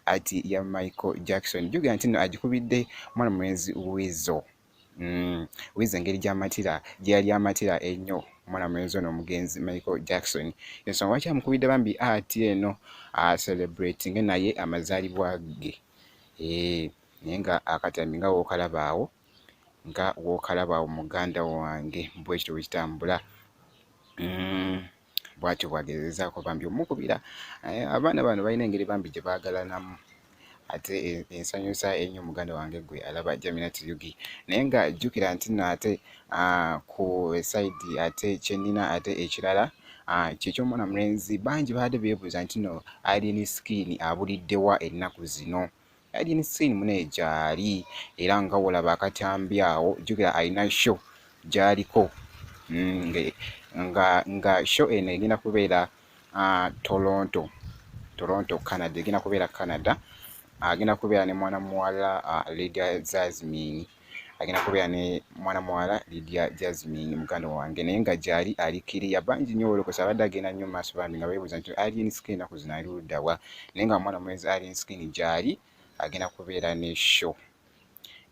Art ya Michael Jackson. Jjukira nti nno agikubidde mwana mulenzi Weasel. Weasel engeri gy'amatira gye yali amatira ennyo omwana mulenzi ono omugenzi Michael Jackson. Ensonga lwaki amukubidde bambi art eno celebrating naye amazaalibwa ge. Eh, naye nga akatambi nga w'okalaba awo nga w'okalaba awo muganda wange bwe kityo bwe kitambula. Bwatyo bwagezezaako bambi omukubira eh, abaana bano balina engeri bambi gye baagalanamu ate e, ensanyusa ennyo muganda wange gwe alaba Jaminat Yugi naye nga jjukira nti nno ate ku saidi ate kyenina ate ekirala kyekyomwana mulenzi bangi baadde beebuuza nti no Alien Skin abuliddewa ennaku zino. Alien Skin mune gyali era nga wolaba akatambi awo jjukira alina show gyaliko nga nga show eno egenda kubeera Toronto, Toronto Canada, egenda kubeera Canada, agenda kubeera ne mwana muwala Lydia Jasmine, agenda kubeera ne mwana muwala Lydia Jasmine muganda wange naye nga gyali ali kiriya bangi nnyo olokosa abadde agenda nnyo maaso bambi nga beebuuza nti Alien Skin ennaku zino ali ludda wa naye nga mwana mulenzi Alien Skin gyali agenda kubeera ne show.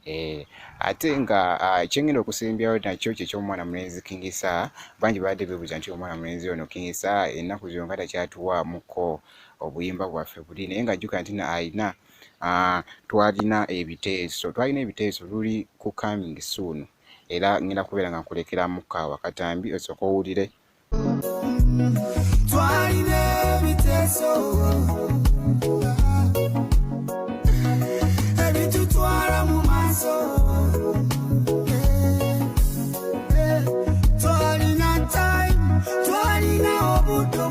Eh, ate nga kyengenda okusembyayo nakyo kyekyomwana mulenzi King Saha. Bangi babadde beebuuza nti omwana mulenzi ono King Saha ennaku zino nga takyatuwaamuko obuyimba bwaffe buli naye nga jjukira nti alina twalina ebiteeso twalina ebiteeso luli ku coming soon era ngenda kubeera nga nkulekeramu kaawa katambi osooka owulire. Twalina ebiteeso ebitutwala mu maaso, twalina time, twalina obudde.